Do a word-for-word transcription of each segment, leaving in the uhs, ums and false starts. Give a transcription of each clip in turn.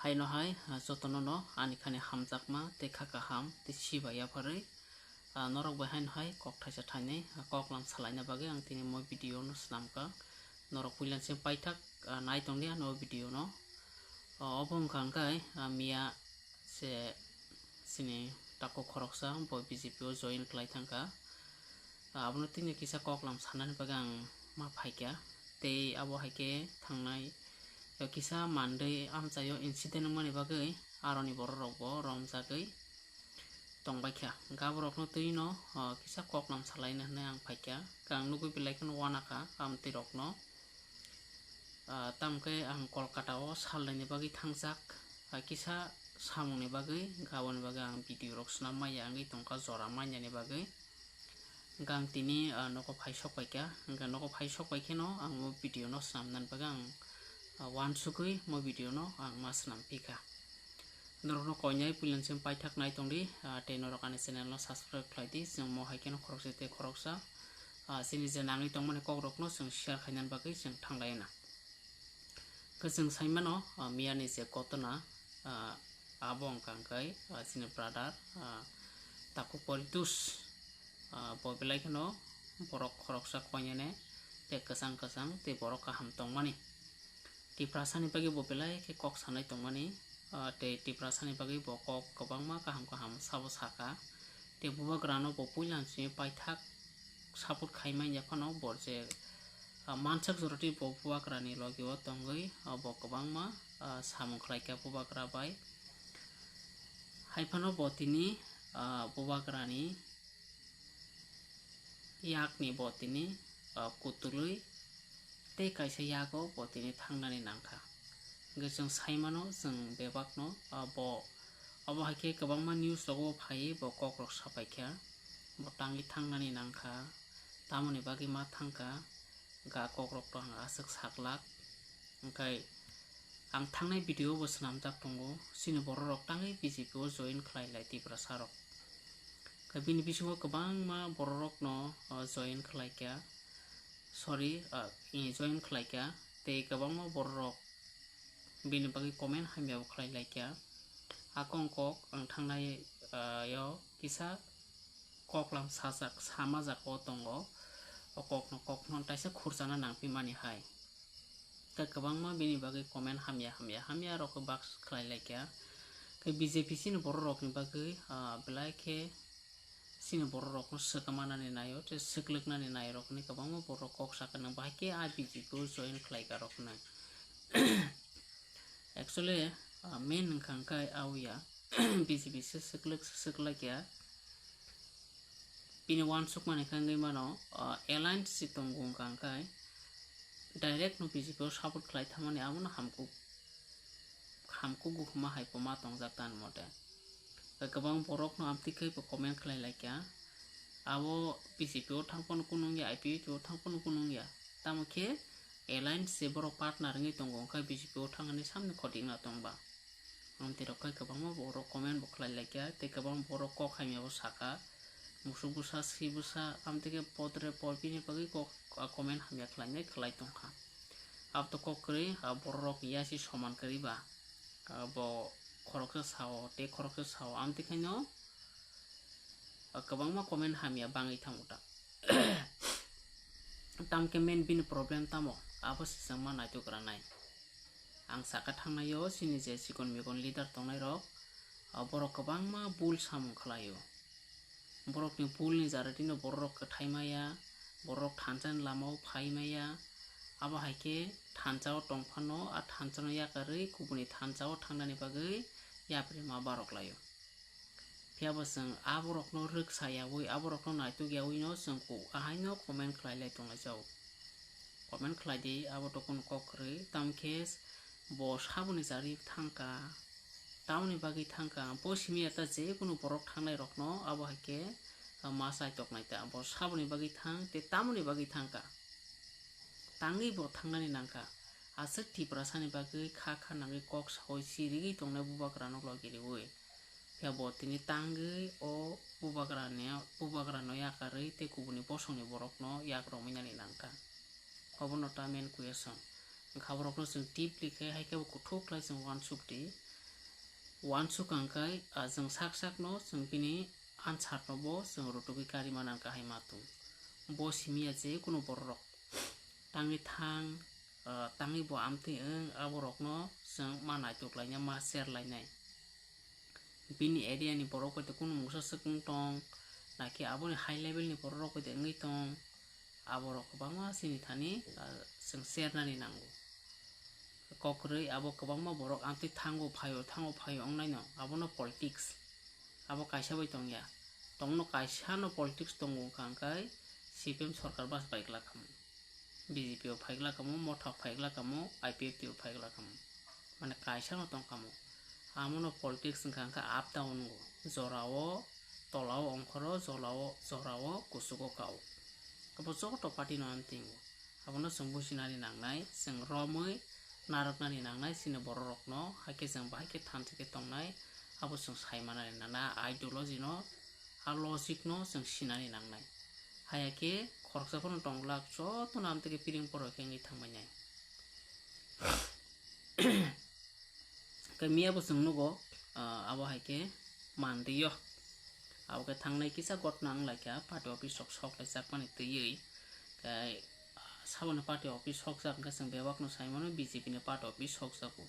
Haino hai, ah, jotono no ani khani hamjakma tei kha kaham tei sibai yapharwi, ah, norok bai haino hai kok thaisa thainwi, ah, koklam salaina bagwi ang tini mo video no swnamkha. Norok puilansing paithak, ah, nai tongdi ano video no. Ah, obo wngkha hwnkhe, ah, miya se chini takhuk khoroksa bo B J P o join khlai thangkha. Ah, abono tini kisa koklam sanani bagwi ang ma phaikha. Tei abo hai khe thangnai, eh, kisa mandwi amchaio incident wngmani bagwi aroni bororokbo romjagwi tongbaikha. Hwnkhe aborokno twino, ah, kisa koklam salaina hwnwi ang phaikha. Hwnkhe ang nugwi belai kheno uanakha amtwirokno. Ah, tamo khe ang Kolkata o salnaini bagwi thangjak, ah, kisa samungni bagwi, hwnkhe aboni bagwi ang video rok swnam manya wngwi tongkha, jora manyani bagwi. Hwnkhe ang tini, ah, nogo phai sok paikha, hwnkhe nogo phai sok pai kheno ang o video no swnamnani bagwi ang, ah, uansugwi mo video no ang ma swnam phikha. Norokno koinai puilansing paithak nai tongdi, ah, tei norok ani channel no subscribe khlai di, chwng mo hai kheno khoroksa tei khoroksa, ah, chini je nangwi tongmani kokrokno chwng share khainani bagwi chwng thanglaina. Khe chwng saimano, ah, miyani je kotona, ah, abo wngkha hwnkhe, ah, chini brother, ah, takhuk Poritus, ah, bo belai kheno borok khoroksa koinene tei kwchang kwchang tei borok kaham tongmani. Tiprasani bagwi bo belai khe kok sanai tongmani, ah, tei Tiprasani bagwi bo kok kwbangma kaham kaham sabo saka. Tei bubagrano bo puila simi paithak support khai manya phano bo je, ah, mansak joroti bo bubagrani logio tongwi, ah, bo kwbangma, ah, samung khlaikha bubagra bai. Hai phano bo tini, ah, bubagrani yakni bo tini, ah, kutulwi tei kaisa yago bo tini thangnani nangkha. Hwnkhe chwng saimano chwng bebakno, ah, bo, obo hai khe kwbangma news rogo phaiwi bo kokrok sapaikha, bo tangwi thangnani nangkha, tamoni bagwi ma thangkha, ga kokrok to ang aswk saklak. Hwnkhe ang thangnai video bo swnamjak tongo, chini bororok tangwi B J P o join khlai lai Tiprasa rok. Khe bini bisingo kwbangma bororokno, o, join khlaikha, sorry, o, i, join khlaikha, tei kwbangma bororok bini bagwi comment hamya bo khlai laikha. A kong kok ang thangnai, o, yo kisa koklam sajak, samajak o tongo. O kokno, kokno taisa khurchana nangphi mani hai. Tei kwbangma bini bagwi comment hamya, hamya, hamya rok bak khlai laikha. Tei B J P chini borok rokni bagwi, ah, belai khe chini borok rokno swkang manani naio, tei swklwknani nai rokni kwbangma borok kok sakha nang bahai khe a B J P o join khlaika rok hinwi. Actually, ah, main wngkha hwnkhe auya B J P se swklwk, swklwk ya. Bini uansukmani khe wngwi mano, ah, alliance se tongo wngkha hwnkhe direct no B J P o support khlai thangmani abono hamkuk, hamkuk bukhuma hai poma tongjak tani mote. Kwbang borok no amtwi khe bo comment khlai laikha. Abo B J P o thang phano kunung ya, I P F T o thang phano kunung ya. Tamo khe alliance se borok partner wngwi tongo, wngkha B J P o thangani samni khotik na tongba. Amtwi rok khe kwbangma borok comment bo khlai laikha, tei kwbang borok kok hamya bo sakha. Musuk bwsa, swi bwsa, amtwi khe podre podbini bagwi kok, ah, comment hamya khlainai khlai tongkha. Abo to kok kwrwi, ah, borok rok yasi soman kwrwi ba, ah, bo khoroksa sao, tei khoroksa sao, amtwi khaino, ah, kwbangma comment hamya bangwi thango ta. Tamkhe main bini problem tamo, abo se chwngma naitugranai. Ang saka thangnaio chini je chikon mikon leader tongnairok, ah, borok kwbangma bul samung khlaio. Borokni bulni jaratino borok kwthai maya, borok thansani lamao phai maya. Abo hai khe thansao tong phano a thansano yakarwi kubuni thansao thangnani bagwi yapri ma barok laio. Phiya bo chwng aborokno rwksa yaui, aborokno naituk yaui no chwng ku-, ahaino comment khlai lai tong lai jao. Comment khlai di, abo to kunu kok kwrwi, tamo khe bo saboni jari thangkha, tamoni bagwi thangkha, bo simi ya ta je kunu borok thangnai rokno abo hai khe, ah, ma chai tok nai ta, bo saboni bagwi thang, tei tamoni bagwi thangkha, tangwi bo thangnani nangkha, aswk Tiprasani bagwi kha kha nangwi kok saui si rigwi tongnai bubagra no logi riui. Phiya bo tini tangwi o bubagrani, bubagrano yakarwi tei kubuni bosongni borokno yak romwi nani nangkha. Obono ta main question. Wngkha borokno chwng deeply khe hai khe bo kuthuk khlai chwng uansuk di. Uansuk ang khai, ah, chwng sak sakno chwng bini answer no bo chwng rwtugwi kari mana wngkha hai ma tung. Bo simi ya je kunu borok rok tangwi thang, ah, tangwi bo amtwi wng, aborokno chwng ma naituk lainai, ma share lainai. Bini area ni borok bai tei kunu mungsa swk wng tong, nakhe aboni high level ni borok rok bai tei wngwi tong, aborok kwbangma chini thani, ah, chwng share nani nango. Kokrwi abo kwbangma borok amtwi thango phaio, thango phaio wngnaino, abono politics, abo kaisa bai tongya. Tongno kaisa no politics tongo wngkha hwnkhe C P M sorkar bas bai glak khamu. B J P o phaiglak kamo, Motha phaiglak kamo, I P F T o phaiglak kamo. Mane kaisa no tong kamo. Amo no politics wngkha, wngkha up down go. Jora o tola o ongkhoro, jora o, jora o kuchugo kao. Abo joto party no amtingo. Abono chwng businani nangnai, chwng romwi narwknani nangnai, chini borok rokno, hai khe chwng bahai khe thansa khe tongnai, abo chwng sai manani nangnai, a ideology no, a logic no chwng sinani nangnai. Haya khe khoroksa phano tong glak, jotono amtwi khe piring poroi khe wngwi thangbainai. Khe miya bo chwng nugo, ah, abo hai khe manliyo. Abo khe thangnai kisa gotna wng lai kha, party office rok sok lai chakmani twiwi. Khe, ah, saboni party office sok jak hwnkhe chwng bebak no sai mano B J P ni party office sok jago.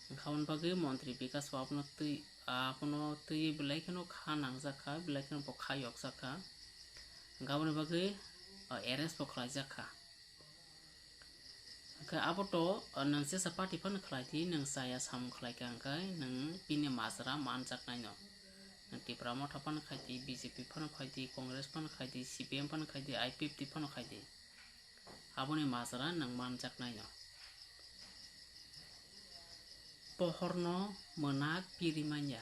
Wngkha aboni bagwi montri Bikas bo abono twi, abono twiwi belai kheno kha nangjak kha, belai kheno bo kha yokjak kha. Wngkha aboni bagwi, ah, arrest bo khlaijak kha. Hwnkhe abo to, ah, nwng jesa party phano khlai di, nwng chaya samung khlai kha hwnkhe nwng bini majra manjaknaino. Nwng Tipra Motha phano khai di, B J P phano khai di, Congress phano khai di, C P M phano khai di, I P F T phano khai di. Aboni majra nwng manjaknaino. Pohorno mwnak piri manya.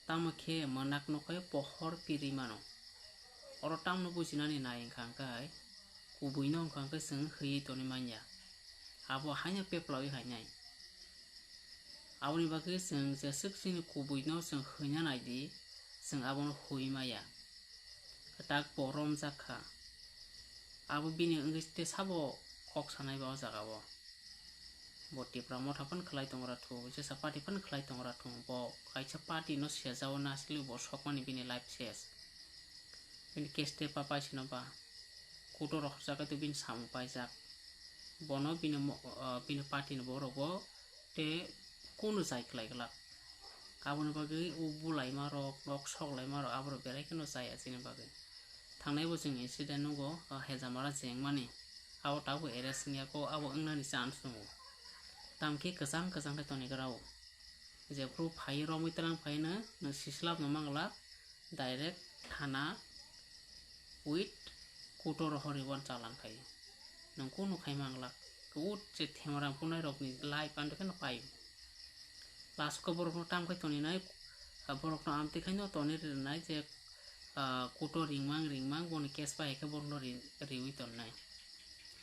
Tamo khe mwnak no khe pohor piri mano. Oro tamno bujinani nai wngkha hwnkhe, kubui no wngkha hwnkhe chwng hwiwi toni manya. Abo haino peplawi hainai. Aboni bagwi chwng jeswk chini kubui no chwng hwina nai di, chwng abono hwi maya. Kwtak bo romjak kha. Abo bini wngwi tei sabo kok sanai ba o jaga o. Bo Tipra Motha phano khlai tongra thu, jesa party phano khlai tongra thu. Bo kaisa party no sejao na asli bo sokmani bini life ses. Bini case tei papai sino ba. Kuto rohorjak to bini samung paijak. Bono bini mo-, ah, bini party ni borok bo tei kunu chai khlai glak. Aboni bagwi o bulaima rok, nok sok laima rok, aborok belai kheno chaya chini bagwi. Thangnai bo chwng incident nugo, ah, Hejamara jengmani. Abo tabuk arrest wngya kho, abo wngnani chance tongo. Tamkhe kwchang kwchang khe tonigra o. Jephru phai romwi twlang phaino, nwng sislap no mangla, direct thana with kuto rohorni uan chalan khai. Nwng kunu khai manglak. Kut je themara bunai rokni life andokhe no pai. Last khe borokno tam khai toninai, ah, borokno amtwi khai no toni rinai je, ah, kuto ringmang ringmang boni case pai khe borokno ri-, riwi tonnai.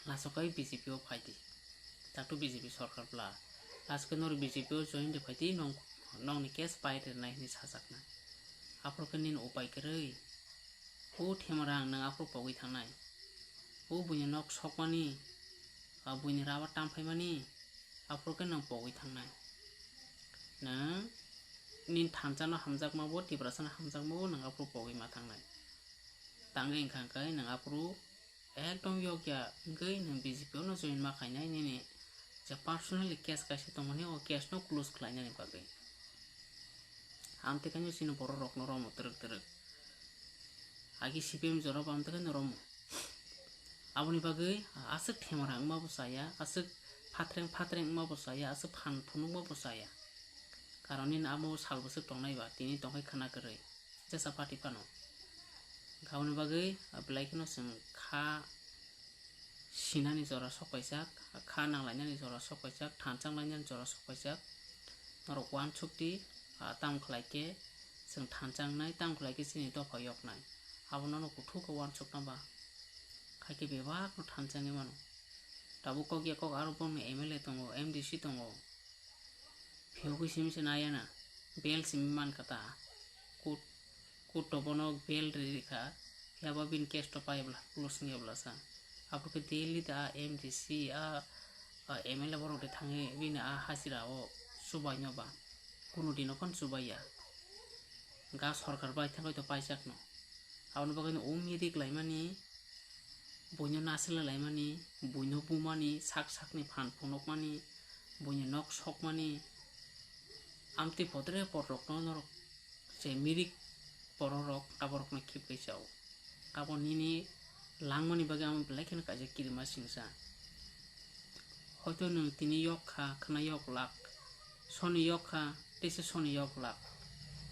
Last o khe B J P o phai di. Takto B J P sorkar bla. Last khe noro B J P o join de phai di, nong, nongni case pai rinai hinwi sajaknai. Aphuru khe nini upai kwrwi. O themara ang nwng aphuru pogwi thangnai. O buini nok sokmani, a buini rubber tam phaimani, aphuru khe nwng pogwi thangnai. Nwng nini thansa no hamjakma bo, Tiprasa no hamjakma bo, nwng aphuru pogwi ma thangnai. Tangwi wngkha hwnkhe nwng aphuru ekdom yokya wngwi nwng B J P no join ma khainai nini je personally case kaisa tongmani, o case no close khlainani bagwi. Amtwi khe chini borok rokno romo twrwk twrwk. Agi C P M jora bo amtwi khe romo. Aboni bagwi aswk themara wngma bo chaya, aswk phatreng phatreng wngma bo chaya, aswk phan phunukma bo chaya. Karon nini amo sal bwswk tongnai ba, tini tongkhai khwna kwrwi. Jesa party phano. Aboni bagwi belai kheno chwng kha sinani jora sok paijak, kha nang lainani jora sok paijak, thanchang lainani jora sok paijak. Norok uansuk di, ah, tamo khlai khe chwng thanchang nai, tamo khlai khe chini dopha yok nai. Abono no kuthuk khe uansuk tang ba. Khai khe bebak no thanchang mano. Tabuk kok ya kok aro bongni M L A tongo, M D C tongo. Phiyogwi simi se naya na, bail simi man kha ta. Kut, kut to bono bail ri ri kha. Phiya ba bini case to paiya bwla, police wngya bwla sa. Aphuru khe daily da M D C, a M L A borok de thangwi bini a hajira o chubaino ba, kunu dino phano chubaiya. Ga sorkar bai thangwi to paijakno. Aboni bagwi no o mirik laimani, buino nasle laimani, buino bumani, sak sakni phan phunukmani, buini nok sokmani, amtwi podre podrokno norok je mirik bororok aborokno khibwi chao. Abo nini langmani bagwi amo belai kheno kaisa kirima singsa. Hoito nwng tini yok kha, khna yok lak, soni yok kha, teisa soni yok lak.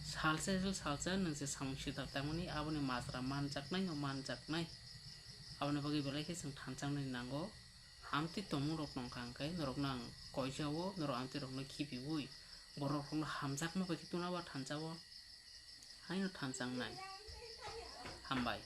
Salsa se salsa nwng se samung sita tangmani aboni majra manjaknai no manjaknai. Aboni bagwi belai khe chwng thansangnani nango. Amtwi tongmung rok nongkha hwnkhe norokno ang koijao, norok amtwi rokno khibiwi borok rokno hamjakma bai khe tuna ba thansao. Haino thansangnai. Hambai.